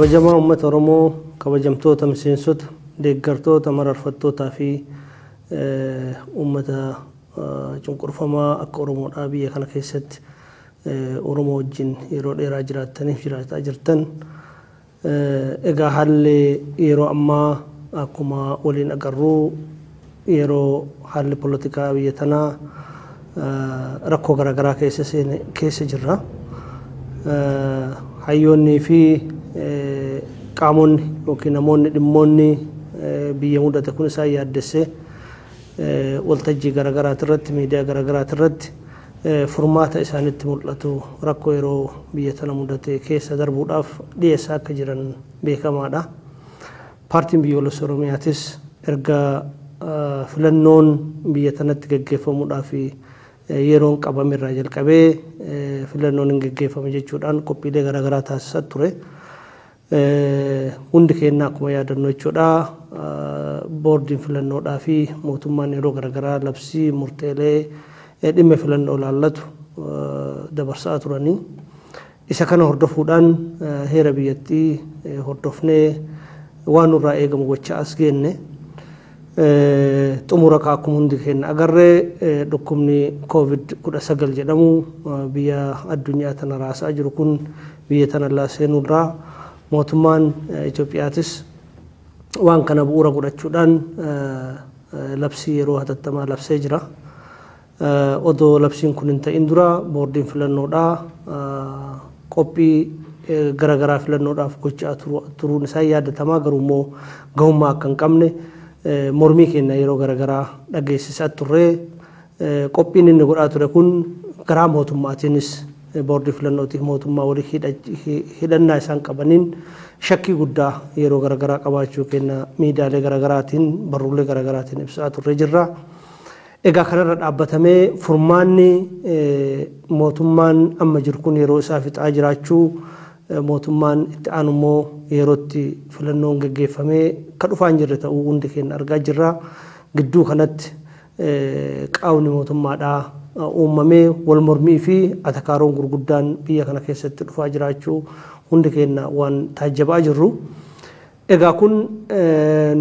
Kabajamaa uummata Oromoo, kabajamtoota miseensota, deeggartoota, mararfattootaa fi uummata cunqurfamaa akka Oromoodhaa biyya kana keessatti Oromoo wajjin yeroo dheeraa jiraattaniif jiraataa jirtan. Egaa haalli yeroo ammaa akkuma waliin agarruu yeroo haalli polotikaa biyya tanaa rakkoo garaagaraa keessa seene keessa jirra. Hayyoonnii fi qaamonni yookiin namoonni dhimmoonni biyya mudate kun isaan yaaddessee waltajjii garaagaraati irratti, miidiyaa garaagaraati irratti furmaata isaanitti mul'atu rakkoo yeroo biyya tana mudate keessa darbuudhaaf dhiyeessaa akka jiran beekamaadha. Paartiin biyyoolessa Oromiyaatis erga filannoon biyya tanatti gaggeeffamuudhaaf yeroon qabame irraa jalqabee filannoon hin gaggeeffame jechuudhaan qophiilee garaagaraa taasisaa ture. Hundi keenya akkuma yaadannu jechuudha, boordiin filannoodhaa fi mootummaan yeroo garaagaraa labsii murteelee dhimma filannoo ilaallatu dabarsaa turanii. Isa kana hordofuudhaan heera biyyattii hordofnee waan nurraa eegamu gochaa as geenne. Xumura akkuma hundi keenya agarree, dhukkubni COVID-19 jedhamu biyya addunyaa tana raasaa jiru kun biyya tana seenurraa mootummaan Itoophiyaatis waan kana bu'uura godhachuudhaan labsii yeroo hatattamaa labsee jira. Odoo labsiin kun hin ta'in dura boordiin filannoodhaa qophii garaagaraa filannoodhaaf gochaa turuun isaa yaadatamaa, garuu immoo gahummaa akka hin qabne mormii keenya yeroo garaagaraa dhageessisaa turre. Qophiin inni godhaa ture kun karaa mootummaatiinis boordii filannootiif mootummaa walii hidhannaa isaan qabaniin shakkii guddaa yeroo garaagaraa qabaachuu keenya miidiyaalee garaagaraatiin, barruulee garaagaraatiin ibsaa turre jirra. Egaa kanarra dhaabbatamee furmaanni mootummaan amma jiru kun yeroo isaa fixaa jiraachuu, mootummaan itti aanu immoo yerootti filannoon gaggeeffamee ka dhufaa hin jirre ta'uu hundi keenya argaa jirra. Gidduu kanatti qaawni mootummaadhaa uumamee wal mormii fi atakaaroon gurguddaan biyya kana keessatti dhufaa jiraachuu hundi keenya waan taajjabaa jirru. Egaa kun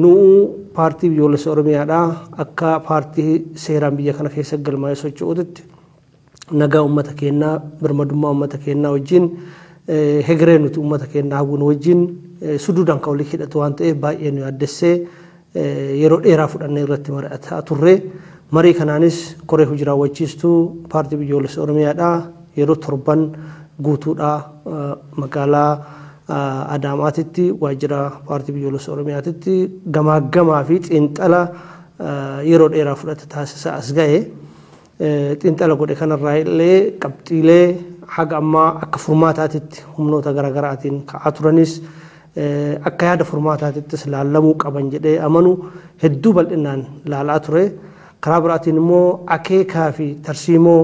nuu paartii biyyoolessa Oromiyaadhaa akka paartii seeraan biyya kana keessa galmaa'ee socho'uutti nagaa uummata keenyaa, birmadummaa uummata keenyaa wajjin, hegeree nuti uummata keenyaa hawwinu wajjin suduudhaan kan walii hidhatu waan ta'eef baay'ee nu yaaddessee yeroo dheeraa fudhannee irratti mari'ataa turre. Marii kanaanis koree hojii raawwachiistuu paartii biyyoolessa Oromiyaadhaa yeroo 7 guutuudhaa magaalaa Adaamaatitti waajjira paartii biyyoolessa Oromiyaatitti gamaaggamaa fi xiinxala yeroo dheeraa fudhate taasisaa as ga'e. Xiinxala godhe kanarraa illee qabxiilee haga ammaa akka furmaataatitti humnoota garaagaraatiin ka'aa turanis, akka yaada furmaataatittis laallamuu qaban jedhee amanu hedduu bal'inaan laalaa ture. Karaa biraatiin immoo akeekaa fi tarsiimoo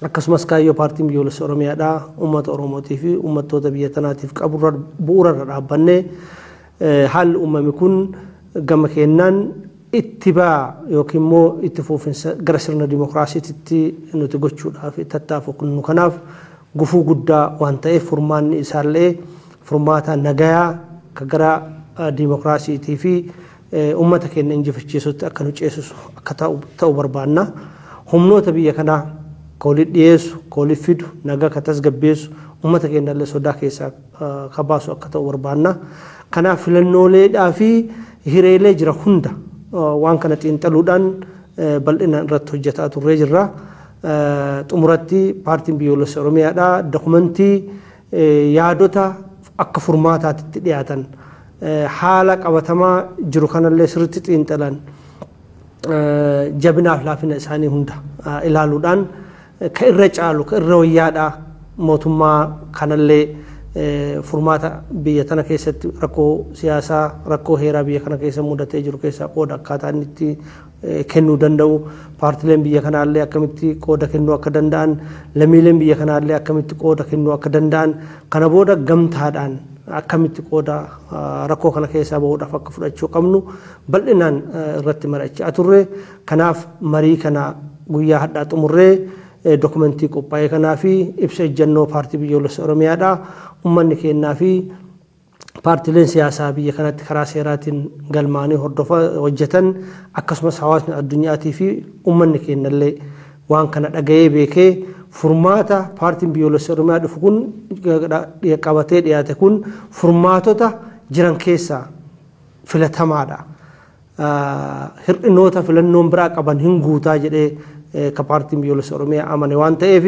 akkasumas kaayyoo paartiin biyyoolessa Oromiyaadhaa uummata Oromootii fi uummattoota biyya tanaatiif qabu bu'uurarra dhaabbannee haalli uumame kun gama keenyaan itti ba'aa yookiin immoo itti fufinsa gara sirna dimookiraasiitti nuti gochuudhaaf tattaafannu kanaaf gufuu guddaa waan ta'eef, furmaanni isaallee furmaata nagayaa ka gara dimookiraasiitii fi uummata keenya injifachiisutti akka nu ceesisu akka ta'u barbaanna. Humnoota biyya kanaa ka walitti dhiyeessu, ka walitti fidu, nagaa ka tasgabbeessu, uummata keenya illee sodaa keessaa ka baasu akka ta'u barbaanna. Kanaaf filannooleedhaa fi hireelee jira hunda waan kana xiinxaluudhaan bal'inaan irratti hojjetaa turree jirra. Xumuratti paartiin biyyoolessa Oromiyaadhaa dokumentii yaadota akka furmaataatti dhiyaatan, haala qabatamaa jiru kanallee sirriitti xiinxalan, jabinaaf laafina isaanii hunda ilaaluudhaan ka irra caalu, ka irra wayyaadhaa mootummaa kanallee furmaata biyya tana keessatti rakkoo siyaasaa, rakkoo heeraa biyya kana keessa mudatee jiru keessaa qooda akkaataa inni itti kennuu danda'u, paartileen biyya kanaallee akkamitti qooda kennuu akka danda'an, lammiileen biyya kanaallee akkamitti qooda kennuu akka danda'an, kana booda gamtaadhaan akkamitti qooda rakkoo kana keessaa bahuudhaaf akka fudhachuu qabnu bal'inaan irratti mari'achaa turre. Kanaaf marii kana guyyaa hadhaa xumurree dokumentii qophaa'e kanaa fi ibsa ejjennoo paartii biyyoolessa Oromiyaadhaa uummanni keenyaa fi Paartiileen siyaasaa biyya kanatti karaa seeraatiin galmaanii hordofa hojjetan, akkasumas hawaasni addunyaatii fi uummanni keenyallee waan kana dhaga'ee beekee, furmaata paartiin biyyoolessa Oromiyaa dhufu kun qabatee dhiyaate kun furmaatota jiran keessaa filatamaadha. Hir'inoota filannoon biraa qaban hin guutaa jedhee ka paartiin biyyoolessa Oromiyaa amane waan ta'eef,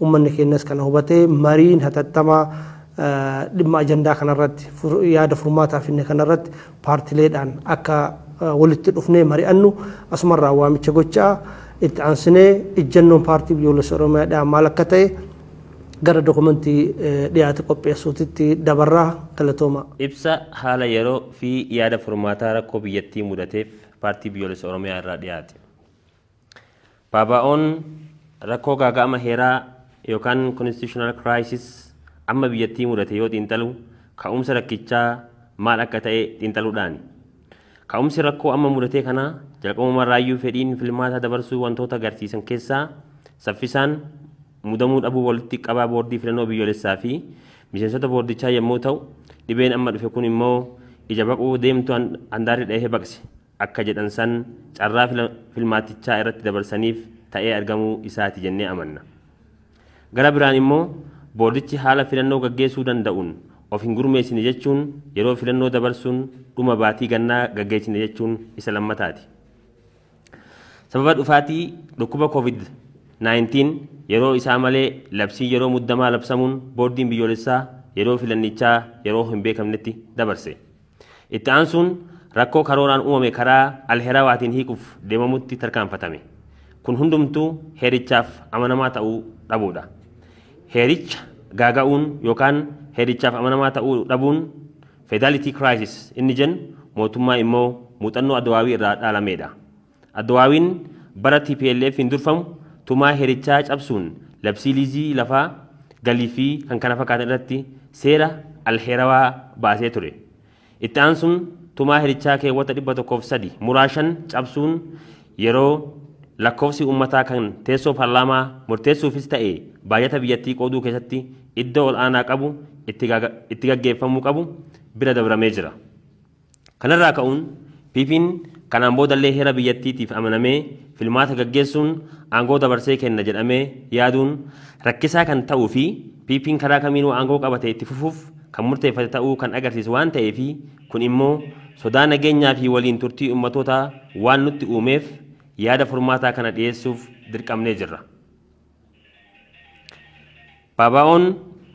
uummanni keenyas kana hubatee mariin hatattamaa dhimma ajandaa kanarratti, yaada furmaataa finne kanarratti paartileedhaan akka walitti dhufnee mari'annu asumarraa waamicha gochaa, itti aansinee ijjannoon paartii biyyoolessa Oromiyaadhaa maal akka ta'e gara dokumentii dhiyaate qopheessuutitti dabarraa. Galatooma. Ibsa haala yeroo fi yaada furmaataa rakkoo biyyattii mudateef paartii biyyoolessa Oromiyaa irraa dhiyaate. PBO'n rakkoo gaaga'ama heeraa yookaan constitutional crisis amma biyyattii mudate yoo xiinxalu, ka'umsa rakkichaa maal akka ta'e xiinxaluudhaani. Ka'umsi rakkoo amma mudatee kana jalqabumarraayyuu fedhiin filmaata dabarsuu wantoota agarsiisan keessaa saffisaan mudamuu dhabuu walitti qabaa boordii filannoo biyyoolessaa fi miseensota boordichaa yommuu ta'u, dhibeen amma dhufe kun immoo ija baquu deemtu handaarri dhahee baqse akka jedhan san carraa filmaatichaa irratti dabarsaniif ta'ee argamuu isaati jennee amanna. Gara biraan immoo boordichi haala filannoo gaggeessuu danda'uun of hin gurmeessine jechuun yeroo filannoo dabarsuun dhuma baatii gannaa gaggeessine jechuun isa lammataati. Sababa dhufaatii dhukkuba COVID-19 yeroo isaa malee labsii yeroo muddamaa labsamuun boordiin biyyoolessaa yeroo filannichaa yeroo hin beekamnetti dabarse. Itti aansuun rakkoo karooraan uumame karaa alheerawaatiin hiikuuf deemamutti tarkaanfatame. Kun hundumtuu heerichaaf amanamaa ta'uu dhabuudha. Heericha gaaga'uun yookaan heerichaaf amanamaa ta'uu dhabuun fidelity crisis inni jennu mootummaa immoo muuxannoo Addawaawii irraa dhaalameedha. Addawaawiin bara TPLF hin durfamu tumaa heerichaa cabsuun labsii liizii lafaa, galii fi kan kana fakkaatan irratti seera alheerawaa baasee ture. Itti aansuun tumaa heerichaa keewwata 103 muraa 5 cabsuun yeroo lakkoofsi uummataa kan teessoo paarlaamaa murteessuufis ta'e baajata biyyattii qooduu keessatti iddoo ol aanaa qabu itti gaggeeffamuu qabu bira dabramee jira. Kanarraa ka'uun PP'n kanaan boodallee heera biyyattiitiif amanamee filmaata gaggeessuun aangoo dabarsee kenna jedhamee yaaduun rakkisaa kan ta'uu fi PP'n karaa kamiinuu aangoo qabate itti fufuuf kan murteeffate ta'uu kan agarsiisu waan ta'eef, kun immoo sodaa nageenyaa fi waliin turtii uummatootaa waan nutti uumeef yaada furmaataa kana dhiyeessuuf dirqamnee jirra. PBO'n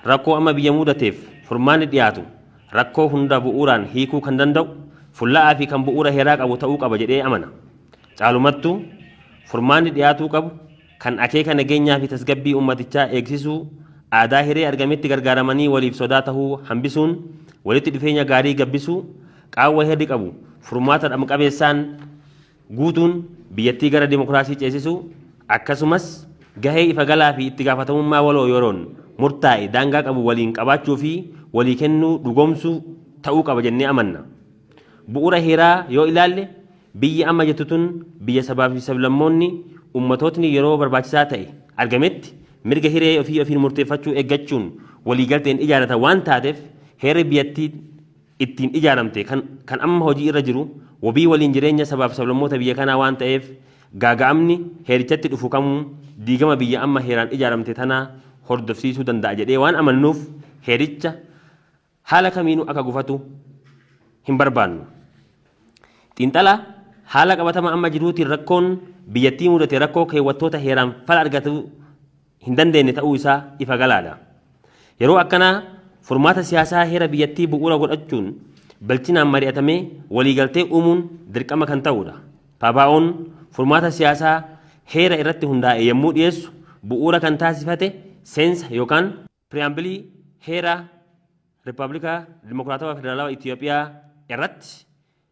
rakkoo amma biyya mudateef furmaanni dhiyaatu rakkoo hunda bu'uuraan hiikuu kan danda'u, fulla'aa fi kan bu'uura heeraa qabu ta'uu qaba jedhee amana. Caalumattuu furmaanni dhiyaatuu qabu kan akeeka nageenyaa fi tasgabbii uummatichaa eegsisuu, aadaa hiree argametti gargaaramanii waliif sodaa tahuu hambisuun walitti dhufeenya gaarii gabbisuu, qaawwa heerri qabu furmaata dhamqabeessaan guutuun biyyattii gara dimokiraasii ceesisuu, akkasumas gahee ifa galaa fi itti gaafatamummaa waloo yeroon murtaa'e daangaa qabu waliin qabaachuu fi walii kennuu dhugoomsuu ta'uu qaba jennee amanna. Bu'uura heeraa yoo ilaalle, biyyi amma jettu tun biyya sabaa fi sablammoonni ummatootni yeroo barbaachisaa ta'e argametti mirga hiree ofii ofiin murteeffachuu eeggachuun waliigalteen ijaaratan waan taateef, heerri biyyattii ittiin ijaaramte kan amma hojii irra jiru wabii waliin jireenya sabaaf sablammoota biyya kanaa waan ta'eef, gaaga'amni heerichatti dhufu kamuu diigama biyya amma heeraan ijaaramte tanaa hordofsiisuu danda'a jedhee waan amannuuf, heericha haala kamiinuu akka gufatu hin barbaannu. Xiinxala haala qabatama amma jiruutiin rakkoon biyyattii mudate rakkoo keewwattoota heeraan fala argatu hin dandeenye ta'uu isaa ifa galaadha. Yeroo akkanaa furmaata siyaasaa heera biyyattii bu'uura godhachuun bilchinaan mari'atamee waliigaltee uumuun dirqama kan ta'udha. PBO'n furmaata siyaasaa heera irratti hundaa'e yommuu dhiyeessu bu'uura kan taasifate seensa yookaan preamble heera Rippaabilika Dimokiraatawaa Federaalawaa Itoophiyaa irratti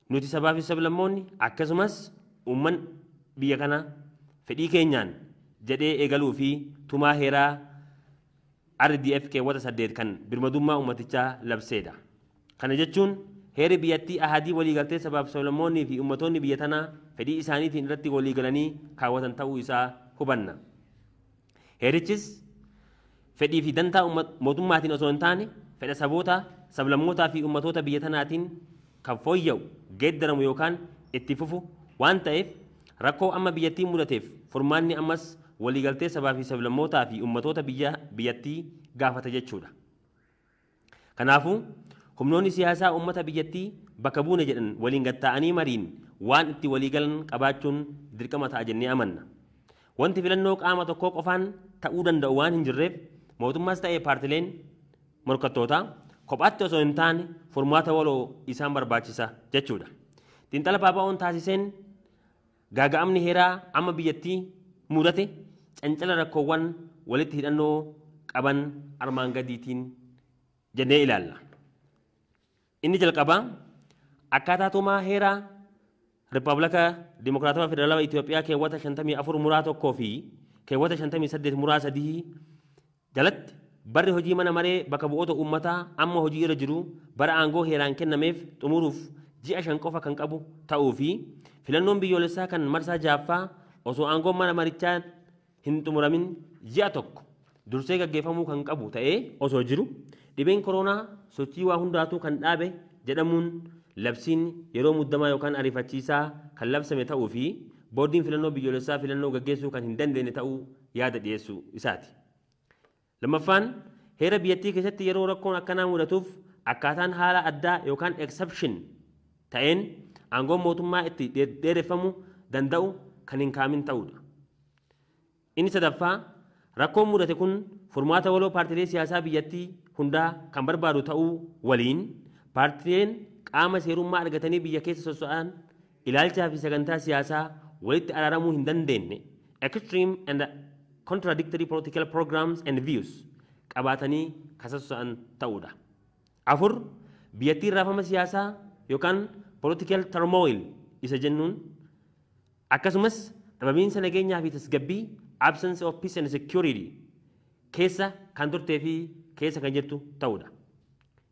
nuti sabaa fi sablammoonni akkasumas uummanni biyya kana fedhii keenyaan jedhee eegaluu fi tumaa heeraa RDF keewwata 8 kan birmadummaa uummatichaa labseedha. Kana jechuun heerri biyyattii ahadii waliigaltee sabaaf sablammoonnii fi uummattoonni biyya tanaa fedhii isaaniitiin irratti waliigalanii kaawwatan ta'uu isaa hubanna. Heerichis fedhii fi dantaa mootummaatiin osoo hin taane fedha saboota, sablammootaa fi ummatoota biyya tanaatiin kan fooyya'u, geeddaramu yookaan itti fufu waan ta'eef rakkoo amma biyyattii mudateef furmaanni ammas waliigaltee sabaa fi sablammootaa fi ummatoota biyyattii gaafata jechuudha. Kanaafuu humnoonni siyaasaa uummata biyyattii bakka buune jedhan waliin gatta'anii mariin waan itti waliigalan qabaachuun dirqama ta'a jennee amanna. Wanti filannoo qaama tokkoo qofaan ta'uu danda'u waan hin jirreef mootummaas ta'ee paartileen morkattootaa kophaatti osoo hin taane furmaata waloo isaan barbaachisa jechuudha. Xiinxala PBO'n taasiseen gaaga'amni heeraa amma biyyattii mudate cancala rakkoowwan walitti hidhannoo qaban armaan gadiitiin jennee ilaalla. Inni jalqabaa akkaataa tumaa heeraa Rippaabilika Dimokiraatawaa Federaalawaa Itoophiyaa keewwata 54 muraa 1 fi keewwata 58 muraa 3 jalatti barri hojii mana maree bakka bu'oota uummataa amma hojii irra jiru bara aangoo heeraan kennameef xumuruuf ji'a 5 qofa kan qabu ta'uu fi filannoon biyyoolessaa kan marsaa 6ffaa osoo aangoon mana marichaa hin xumuramin ji'a 1 dursee gaggeeffamuu kan qabu ta'ee osoo jiru dhibeen koronaa sochii waa hundaatu kan dhaabe jedhamuun labsiin yeroo muddamaa yookaan ariifachiisaa kan labsame ta'uu fi boordiin filannoo biyyoolessaa filannoo gaggeessuu kan hin dandeenye ta'uu yaada dhiyeessuu isaati. Lammaffaan heera biyyattii keessatti yeroo rakkoon akkanaa mudatuuf akkaataan haala addaa yookaan exception ta'een aangoon mootummaa itti dheereffamu danda'u kan hin kaamin ta'uudha. Inni sadaffaa rakkoon mudate kun furmaata waloo paartilee siyaasaa biyyattii hundaa kan barbaadu ta'uu waliin paartileen qaama seerummaa argatanii biyya keessa sosso'an ilaalchaa fi sagantaa siyaasaa walitti araaramuu hin dandeenye extreme and contradictory political programs and views qabaatanii kan sosso'an ta'uudha. 4 biyyattiin raafama siyaasaa yookaan political turmoil isa jennuun akkasumas dhabamiinsa nageenyaa fi tasgabbii absence of peace and security keessa kan turtee fi keessa kan jirtu ta'uudha.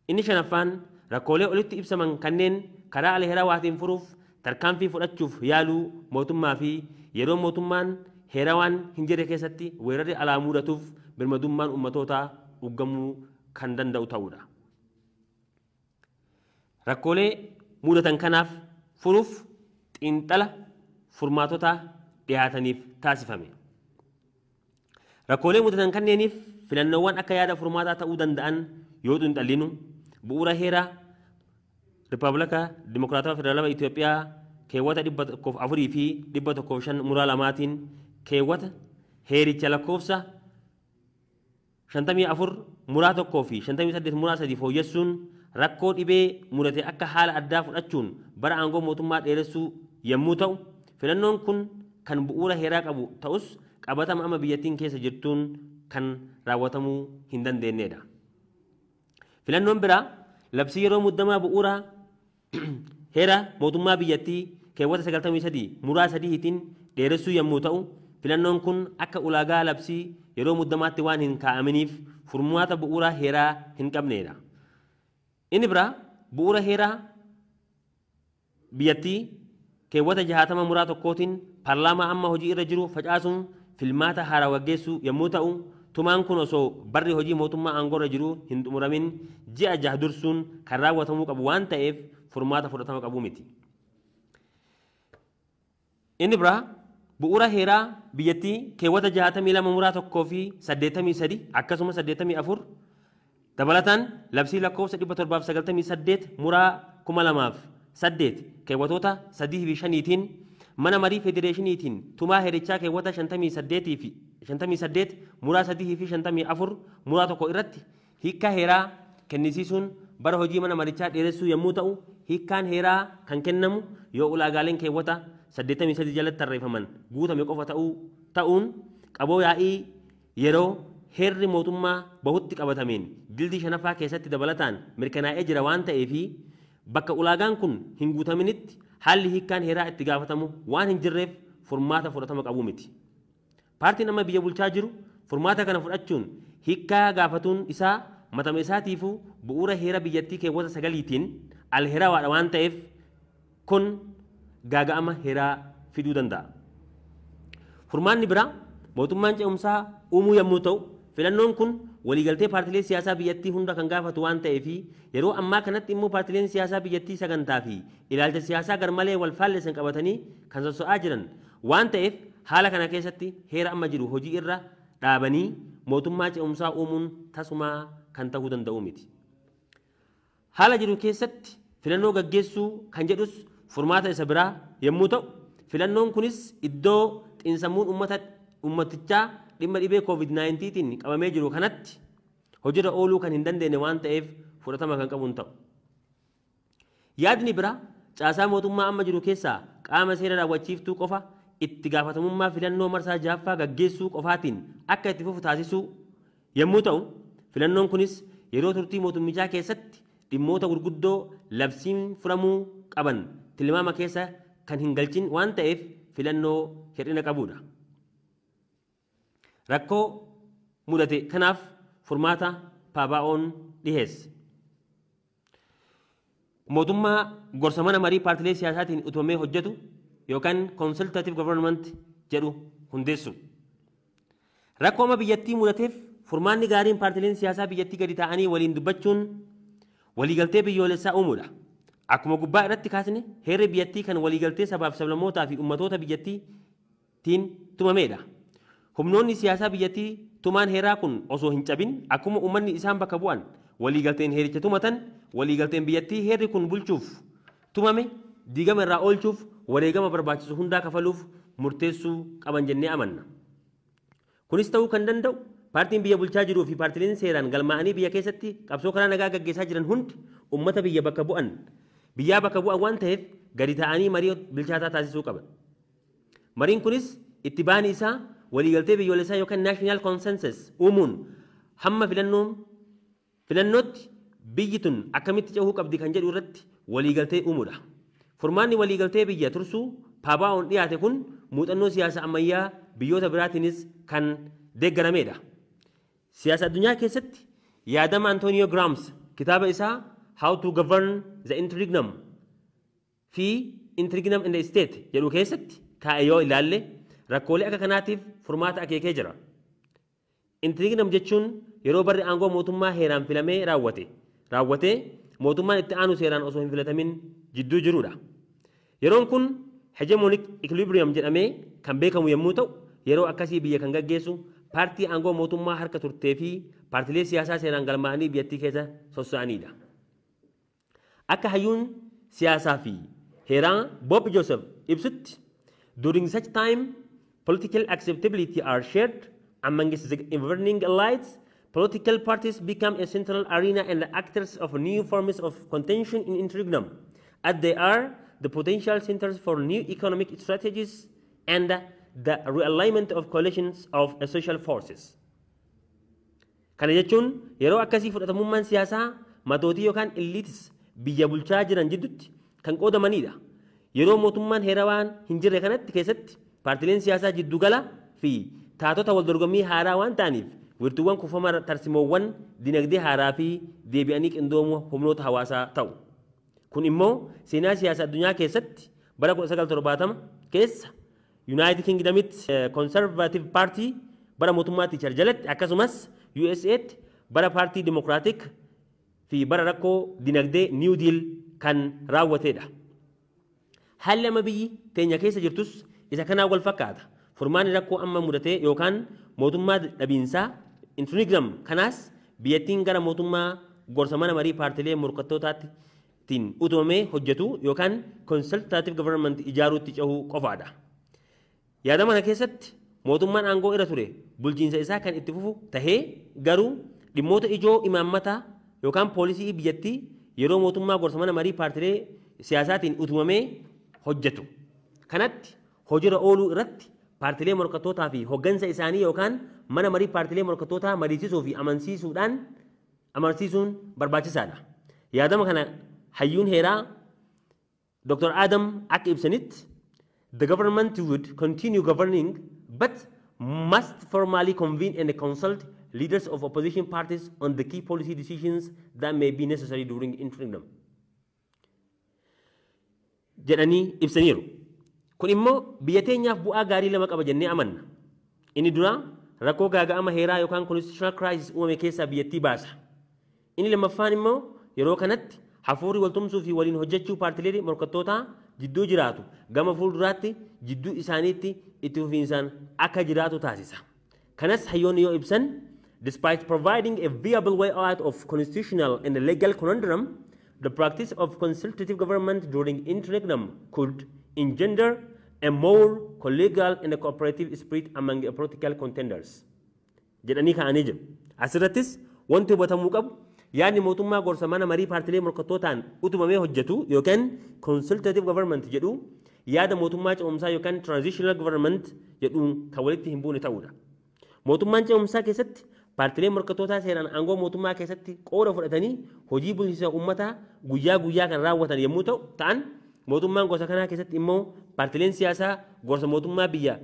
Inni shanaffaan rakkoolee olitti ibsaman kanneen karaa alheerawaatiin furuuf tarkaanfii fudhachuuf yaaluu mootummaa fi yeroo mootummaan heerawaan hin jirre keessatti weerarri alaa mudatuuf birmadummaan uummatootaa uggamuu kan danda'u ta'uudha. Rakkoolee mudatan kanaaf furuuf xiinxala furmaatota dhiyaataniif taasifame. Rakkoolee mudatan kanneeniif filannoowwan akka yaada furmaataa ta'uu danda'an yoo xiinxallinu bu'uura heeraa Rippaabilika Dimokiraatawaa Federaalawaa Itoophiyaa keewwata 104 fi 105 muraa 2tiin keewwata heericha lakkoofsa 54 muraa 1 fi 58 muraa 3 fooyyessuun rakkoo dhibee mudate akka haala addaa fudhachuun bara aangoo mootummaa dheeressuu yommuu ta'u filannoon kun kan bu'uura heeraa qabu ta'us qabatama amma biyyattiin keessa jirtuun kan raawwatamuu hin dandeenyedha. Filannoon biraa labsii yeroo muddamaa bu'uura heera mootummaa biyyattii keewwata 93 muraa 3tiin dheeressuu yommuu ta'u filannoon kun akka ulaagaa labsii yeroo muddamaatti waan hin kaa'aminiif furmaata bu'uura heeraa hin qabnedha. Inni biraa bu'uura heeraa biyyattii keewwata 60 muraa 1tiin paarlaamaa amma hojii irra jiru facaasuun filmaata haaraa gaggeessuu yommuu ta'u tumaan kun osoo barri hojii mootummaa aangoo irra jiru hin xumuramin ji'a 6 dursuun kan raawwatamuu qabu waan ta'eef furmaata fudhatama qabu miti. Inni biraa bu'uura heeraa biyyattii keewwata 62 muraa 1 fi 83 akkasumas 84 dabalataan labsii lakkoofsa 798 muraa 2008 keewwatoota 3 fi 5tiin mana marii federeeshiniitiin tumaa heerichaa keewwata 58 fi 58 muraa 3 fi 54 muraa 1 irratti hiikkaa heeraa kennisiisuun bara hojii mana marichaa dheeressuu yommuu ta'u hiikkaan heeraa kan kennamu yoo ulaagaaleen keewwata 83 jalatti tarreeffaman guutame qofa ta'uun qaboo yaa'ii yeroo heerri mootummaa bahutti qabatameen jildii 5ffaa keessatti dabalataan mirkanaa'ee jira waan ta'eefi bakka ulaagaan kun hin guutaminitti haalli hiikkaan heeraa itti gaafatamu waan hin jirreef furmaata fudhatama qabu miti. Paartiin amma biyya bulchaa jiru furmaata kana fudhachuun hiikkaa gaafatuun isaa matama isaatiifuu bu'uura heera biyyattii keewwata 9tiin alheerawaadha waan ta'eef kun gaaga'ama heeraa fiduu danda'a. Furmaanni biraa mootummaan ce'umsaa uumuu yommuu ta'u filannoon kun waliigaltee paartilee siyaasaa biyyattii hunda kan gaafatu waan ta'eef yeroo ammaa kanatti immoo paartileen siyaasaa biyyattii sagantaa fi ilaalcha siyaasaa garmalee wal faalleessan qabatanii kan sosso'aa jiran waan ta'eef haala kana keessatti heera amma jiru hojii irra dhaabanii mootummaa ce'umsaa uumuun tasumaa kan ta'uu danda'u miti. Haala jiru keessatti filannoo gaggeessuu kan jedhus furmaata isa biraa yommuu ta'u filannoon kunis iddoo xiinsammuun uummatichaa dhimma dhibee COVID-19tiin qabamee jiru kanatti hojiirra ooluu kan hin dandeenye waan ta'eef fudhatama kan qabu hin ta'u. Yaadni biraa caasaa mootummaa amma jiru keessaa qaama seera raawwachiiftuu qofa itti gaafatamummaa filannoo marsaa jaaffaa gaggeessuu qofaatiin akka itti fufu taasisuu yommuu ta'u filannoon kunis yeroo turtii mootummichaa keessatti dhimmoota gurguddoo labsiin furamuu qaban tilmaama keessa kan hin galchin waan ta'eef filannoo hir'ina qabudha. Rakkoo mudate kanaaf furmaata PABO'n dhiheesse. Mootummaa gorsa mana marii paartilee siyaasaatiin utubamee hojjetu yookaan consultative government jedhu hundeessu. Rakkoo amma biyyattii mudateef furmaanni gaariin paartileen siyaasaa biyyattii gadi ta'anii waliin dubbachuun waliigaltee biyyoolessaa uumuudha. Akkuma gubbaa irratti kaasne heerri biyyattii kan waliigaltee sabaaf sablammootaa fi ummatoota biyyattiitiin tumameedha. Humnoonni siyaasaa biyyattii tumaan heeraa kun osoo hin cabin akkuma uummanni isaan bakka bu'an waliigalteen heericha tumatan waliigalteen biyyattii heerri kun bulchuuf tumame diigama irraa oolchuuf wareegama barbaachisu hundaa kafaluuf murteessuu qaban jennee amanna. Kunis ta'uu kan danda'u paartiin biyya bulchaa jiruu fi paartileen seeraan galmaa'anii biyya keessatti qabsoo karaa nagaa gaggeessaa jiran hundi uummata biyya bakka bu'an biyyaa bakka bu'an waan ta'eef gadi ta'anii marii bilchaataa taasisuu qaban. Mariin kunis itti baani isaa waliigaltee biyyoolessaa yookaan national consensus uumuun hamma filannootti biyyi tun akkamitti cehuu qabdi kan jedhu irratti waliigaltee uumuudha. Furmaanni waliigaltee biyya tursuu PABO'n dhiyaate kun muuxannoo siyaasa ammayyaa biyyoota biraatiinis kan deeggaramedha. Siyaasa addunyaa keessatti yaadama Antonio Gramsci kitaaba isaa How to Govern the Interregnum fi Interregnum in the State jedhu keessatti kaa'e yoo ilaalle rakkoolee akka kanaatiif furmaata akeekee jira. Interregnum jechuun yeroo barri aangoo mootummaa heeraan filamee raawwatee mootummaan itti aanu seeraan osoo hin filatamin jidduu jirudha. Yeroon kun hegemonic equilibrium jedhamee kan beekamu yommuu ta'u yeroo akkasii biyya kan gaggeessu paartii aangoo mootummaa harka turtee fi paartilee siyaasaa seeraan galmaa'anii biyyattii keessa sossa'anidha. Akka hayyuun siyaasaa fi heeraa Bob Joseph ibsutti, during such time political acceptability are shared amongst the governing elites. Political parties become a central arena and the actors of new forms of contention in interregnum, as they are the potential centers for new economic strategies and the realignment of coalitions of social forces. Kana jechuun yeroo akkasii fudhatamummaan siyaasaa matootii yookaan elites biyya bulchaa jiran jidduutti kan qoodamanidha. Yeroo mootummaan heerawaan hin jirre kanatti keessatti paartileen siyaasaa jiddugala fi taatota wal dorgommii haaraa waan ta'aniif wirtuuwwan kuufama tarsimoowwan dinagdee haaraa fi deebi'anii qindoomuu humnoota hawaasaa ta'u. Kun immoo seenaa siyaasa addunyaa keessatti bara 1970 keessa United Kingdomitti Conservative Party bara mootummaa Thatcher jalatti, akkasumas USA'tti bara paartii Democratic fi bara rakkoo dinagdee New Deal kan raawwatedha. Haalli amma biyyi teenya keessa jirtus isa kanaan wal fakkaata. Furmaanni rakkoo amma mudatee yookaan mootummaa dhabiinsaa interregnum kanaas biyyattiin gara mootummaa gorsa mana marii paartilee morkattootaatti utubamee hojjetu yookaan consultative government ijaaruutti cehuu qofaadha. Yaada mana keessatti mootummaan aangoo irra ture bulchiinsa isaa kan itti fufu tahee garuu dhimmoota ijoo imaammataa yookaan poolisii biyyattii yeroo mootummaa gorsa mana marii paartilee siyaasaatiin utubamee hojjetu. Kanatti hojiirra ooluu irratti paartilee morkattootaa fi hoggansa isaanii yookaan mana marii paartilee morkattootaa mariisisuu fi amansiisuun barbaachisaadha. Yaadama kana hayyuun heeraa Dr. Adam akka ibsanitti, the government would continue governing but must formally convene and consult leaders of opposition parties on the key policy decisions that may be necessary during interim jedhanii ibsaniiru. Kun immoo biyya teenyaaf bu'aa gaarii lama qaba jennee amanna. Inni dura rakkoo gaaga'ama heeraa yookaan constitutional crisis uumame keessaa biyyattii baasa. Inni lammaffaan immoo yeroo kanatti hafuurri waltumsuu fi waliin hojjechuu paartilee morkattootaa jidduu jiraatu gama fuulduraatti jidduu isaaniitti itti fufiinsaan akka jiraatu taasisa. Kanas hayyoonni yoo ibsan, despite providing a viable way out of constitutional and legal conundrum, the practice of consultative government during interregnum could engender a more collegial and cooperative spirit among the political contenders. Jedhanii ka'anii jiru. Asirrattis wanti hubatamuu qabu yaadni mootummaa gorsa mana marii paartilee morkattootaan utubamee hojjetu yookaan consultative government jedhu yaada mootummaa ce'umsaa yookaan transitional government jedhu kan walitti hin buune ta'uudha. Mootummaan ce'umsaa keessatti paartileen morkattootaa seeraan aangoo mootummaa keessatti qooda fudhatanii hojii bulchiinsa uummataa guyyaa guyyaa kan raawwatan yommuu ta'an, mootummaan gosa kanaa keessatti immoo paartileen siyaasaa gorsa mootummaa biyya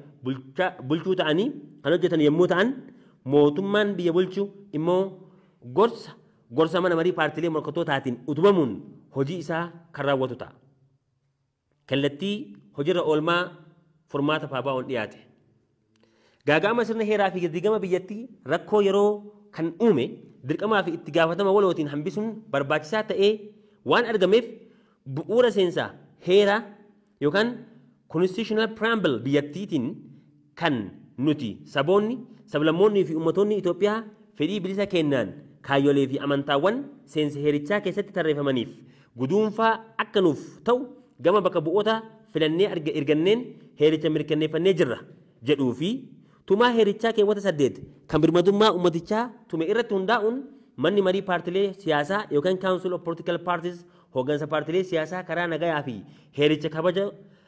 bulchuu ta'anii kan hojjetan yommuu ta'an, mootummaan biyya bulchu immoo gorsa mana marii paartilee morkattootaatiin utubamuun hojii isaa kan raawwatu ta'a. Kallattii hojiirra oolmaa furmaata PABO'n dhiyaate. Gaaga'ama sirna heeraa fi diigama biyyattii rakkoo yeroo kan uume dirqamaa fi itti gaafatama walootiin hambisuun barbaachisaa ta'ee waan argameef, bu'uura seensaa heeraa yookaan constitutional preamble biyyattiitiin kan nuti saboonni, sablammoonni fi uummattoonni Itoophiyaa fedhii bilisa kennaan kaayyolee fi amantaawwan seensa heerichaa keessatti tarreeffamaniif guduunfaa akka nuuf ta'u gama bakka bu'oota filannee erganneen heericha mirkaneeffannee jirra jedhuu fi tumaa heerichaa keewwata 8 kan birmadummaa uummatichaa tume irratti hundaa'uun, manni marii paartilee siyaasaa yookaan Council of Political Parties hooggansa paartilee siyaasaa karaa nagayaa fi heericha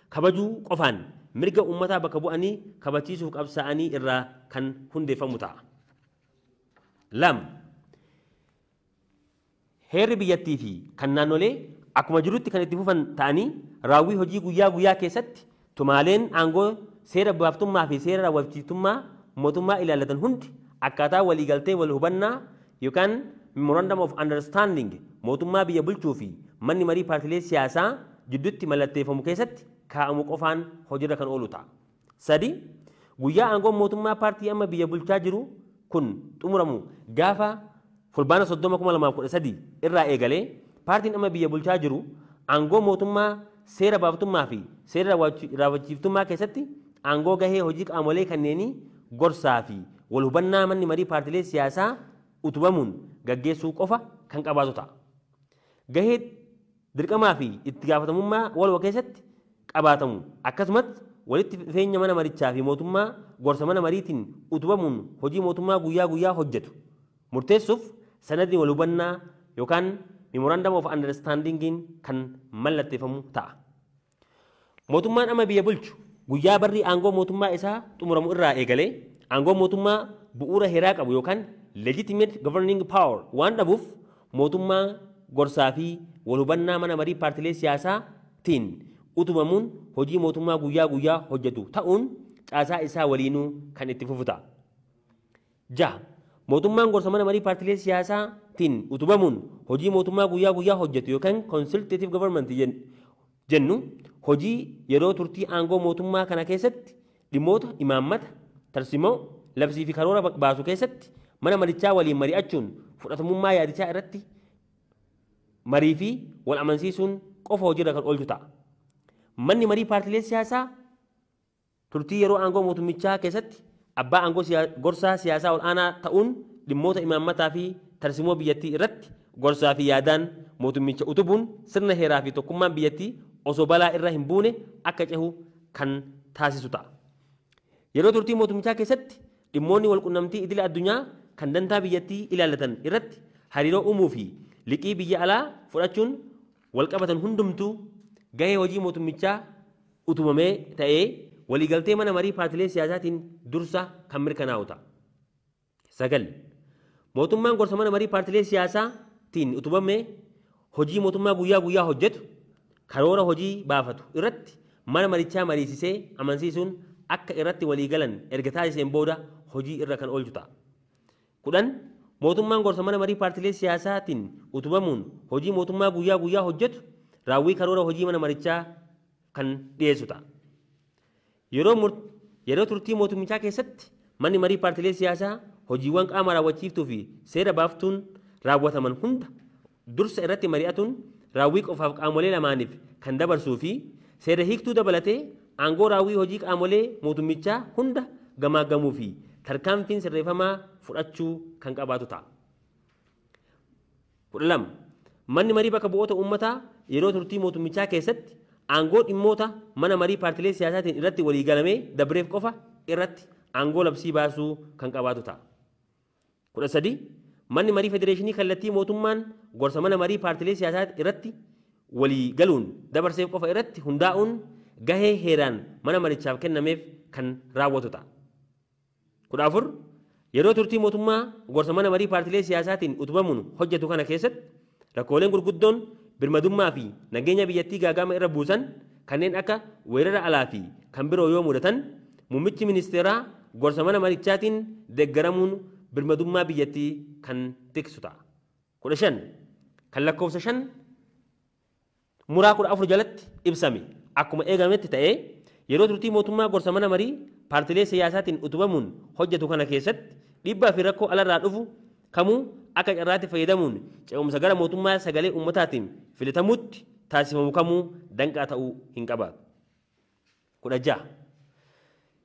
kabajuu qofaan mirga uummataa bakka bu'anii kabachiisuuf qabsaa'anii irraa kan hundeeffamu ta'a. 2, heerri biyyattii fi kan naannolee akkuma jirutti kan itti fufan ta'anii, raawwii hojii guyyaa guyyaa keessatti tumaaleen aangoo seera baaftummaa fi seera raawwachiiftummaa mootummaa ilaallatan hundi akkaataa waliigaltee wal hubannaa yookaan memorandum of understanding mootummaa biyya bulchuu fi manni marii paartilee siyaasaa jidduutti mallatteeffamu keessatti kaa'amu qofaan hojiirra kan oolu ta'a. 3, guyyaa aangoon mootummaa paartii amma biyya bulchaa jiru kun xumuramu gaafa Fulbaana 30/2013 irraa eegalee, paartiin amma biyya bulchaa jiru aangoo mootummaa seera baaftummaa fi seera raawwachiiftummaa keessatti aangoo gahee hojii qaamolee kanneenii gorsaa fi wal hubannaa manni marii paartilee siyaasaa utubamuun gaggeessuu qofa kan qabaatu ta'a. Gahee dirqamaa fi itti gaafatamummaa waloo keessatti qabaatamu akkasumas walitti dhufeenya mana marichaa fi mootummaa gorsa mana mariitiin utubamuun hojii mootummaa guyyaa guyyaa hojjetu murteessuuf sanadni wal hubannaa yookaan memorandum of understandingiin kan mallatteeffamu ta'a. Mootummaan amma biyya bulchu guyyaa barri aangoo mootummaa isaa xumuramu irraa eegalee aangoo mootummaa bu'uura heeraa qabu yookaan legitimate governing power waan dhabuuf, mootummaa gorsaa fi wal hubannaa mana marii paartilee siyaasaatiin utubamuun hojii mootummaa guyyaa guyyaa hojjetu ta'uun caasaa isaa waliinuu kan itti fufu ta'a. 6, mootummaan gorsa mana marii paartilee siyaasaatiin utubamuun hojii mootummaa guyyaa guyyaa hojjetu yookaan consultative government jennu hojii yeroo turtii aangoo mootummaa kana keessatti dhimmoota imaammata, tarsimoo, labsii fi karoora baasu keessatti mana marichaa waliin mari'achuun fudhatamummaa yaadichaa irratti marii fi wal amansiisuun qofa hojiirra kan oolchu ta'a. Manni marii paartilee siyaasaa turtii yeroo aangoo mootummichaa keessatti abbaa aangoo gorsaa siyaasaa ol aanaa ta'uun dhimmoota imaammataa fi tarsimoo biyyattii irratti gorsaa fi yaadaan mootummicha utubuun sirna heeraa fi tokkummaan biyyattii osoo balaa irra hin buune akka cehu kan taasisu ta'a. Yeroo turtii mootummichaa keessatti dhimmoonni walqunnamtii idila addunyaa kan dantaa biyyattii ilaallatan irratti hariiroo uumuu fi liqii biyya alaa fudhachuun walqabatan hundumtuu gahee hojii mootummichaa utubamee ta'ee waliigaltee mana marii paartilee siyaasaatiin dursa kan mirkanaa'u ta'a. 9, mootummaan gorsa mana marii paartilee siyaasaatiin utubamee hojii mootummaa guyyaa guyyaa hojjetu karoora hojii baafatu irratti mana marichaa mariisisee amansiisuun akka irratti waliigalan erga taasiseen booda hojii irra kan oolchu ta'a. 10, mootummaan gorsa mana marii paartilee siyaasaatiin utubamuun hojii mootummaa guyyaa guyyaa hojjetu raawwii karoora hojii mana marichaa kan dhiyeessu ta'a. Yeroo turtii mootummichaa keessatti Manni marii paartiilee siyaasaa hojiiwwan qaama raawwachiiftuu fi seera baaftuun raawwataman hunda dursa irratti mari'atuun raawwii qofaaf qaamolee lamaaniif kan dabarsuu fi seera hiiktuu dabalatee aangoo raawwii hojii qaamolee mootummichaa hunda gamaagamuu fi tarkaanfiin sirreeffamaa fudhachuu kan qabaatu ta'a. 12. Manni marii bakka bu'oota uummataa yeroo turtii mootummichaa keessatti aangoo dhimmoota mana marii paartiilee siyaasaatiin irratti waliigalamee dabreef qofa irratti aangoo labsii baasuu kan qabaatu ta'a. 13. Manni marii federeeshinii kallattii mootummaan gorsa mana marii paartiilee siyaasaa irratti walii galuun dabarseef qofa irratti hundaa'uun gahee heeraan mana marichaaf kennameef kan raawwatu ta'a. 14. Yeroo turtii mootummaa gorsa mana marii paartiilee siyaasaatiin utubamuun hojjetu kana keessatti rakkooleen gurguddoon birmadummaa fi nageenya biyyattii gaagama irra buusan kanneen akka weerara alaa fi kan biroo yoo mudatan muummichi ministeeraa gorsa mana marichaatiin deeggaramuun birmadummaa biyyattii kan tiksu ta'a. 15. Kan lakkoofsa 5 muraa 14 jalatti ibsame akkuma eegametti ta'ee yeroo turtii mootummaa gorsa mana marii paartiilee siyaasaatiin utubamuun hojjetu kana keessatti dhiibbaa fi rakkoo alarraa dhufu kamuu akka carraatti fayyadamuun ce'umsa gara mootummaa sagalee uummataatiin filatamutti taasifamu kamuu danqaa ta'uu hin qabaatu. 16.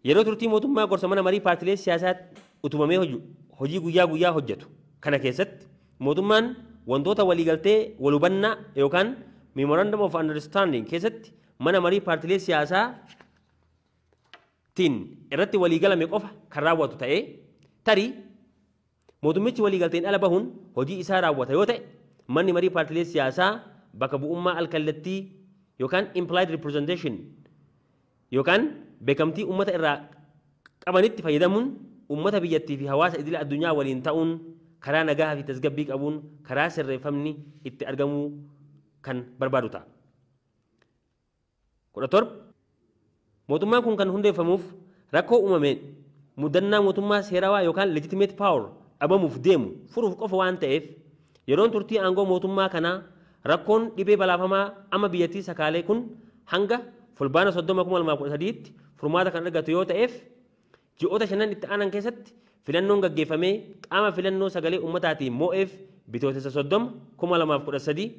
Yeroo turtii mootummaa gorsa mana marii paartiilee siyaasaa utubamee hojii guyyaa guyyaa hojjetu kana keessatti mootummaan wantoota waliigaltee walhubannaa yookaan memorandum of understanding keessatti mana marii paartiilee siyaasaa tiin irratti waliigalame qofa kan raawwatu ta'ee tarii mootummichi waliigalteen ala bahuun hojii isaa raawwata yoo ta'e manni marii paartiilee siyaasaa bakka bu'ummaa alkallattii yookaan implied representation yookaan beekamtii uummata irraa qabanitti fayyadamuun uummata biyyattii fi hawaasa idila addunyaa waliin ta'uun karaa nagaa fi tasgabbii qabuun karaa sirreeffamni itti argamuu kan barbaadu ta'a. 17. Mootummaan kun kan hundeeffamuuf rakkoo uumameen mudannaa mootummaa seerawaa yookaan legitimate power dhabamuuf deemu furuuf qofa waan ta'eef yeroon turtii aangoo mootummaa kanaa rakkoon dhibee balaafamaa amma biyyattii sakaalee kun hanga fulbaana 30/2013tti furmaata kan argatu yoo ta'eef ji'oota shanan itti aanan keessatti filannoon gaggeeffamee qaama filannoo sagalee uummataatiin moo'eef bitootessa 30/2013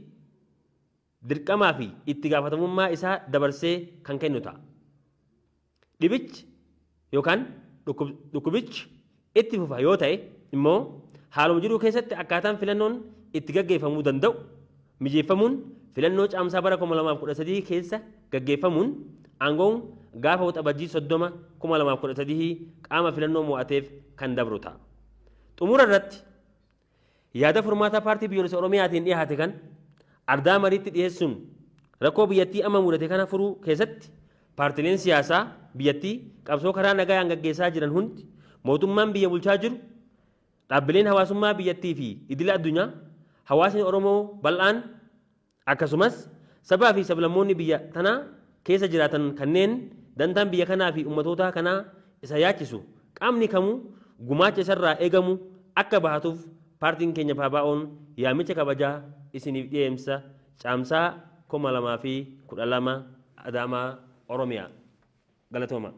dirqamaa fi itti gaafatamummaa isaa dabarsee kan kennu ta'a. Dhibichi yookaan dhukkubichi itti fufa yoo ta'e immoo haaluma jiruu keessatti akkaataan filannoon itti gaggeeffamuu danda'u mijeeffamuun filannoo caamsaa bara 2013 keessa gaggeeffamuun aangoon gaafa waxabajjii 30/2013 qaama filannoo mo'ateef kan dabru ta'a. Xumura irratti yaada furmaataa paartii biyyoolessa Oromiyaatiin dhiyaate kan ardaa mariitti dhiyeessuun rakkoo biyyattii amma mudate kana furuu keessatti paartiileen siyaasaa biyyattii qabsoo karaa nagaan gaggeessaa jiran hundi mootummaan biyya bulchaa jiru dhaabbileen hawaasummaa biyyattii fi idila addunyaa hawaasni Oromoo bal'aan akkasumas sabaa fi sablammoonni biyya tanaa keessa jiraatan kanneen dantaan biyya kanaa fi ummatoota kanaa isa yaachisu qaamni kamuu gumaacha isarraa eegamu akka bahatuuf paartiin keenya PBO'n yaamicha kabajaa isiniif dhiyeessa. Caamsaa 2012 Adaamaa Oromiyaa. Galatooma.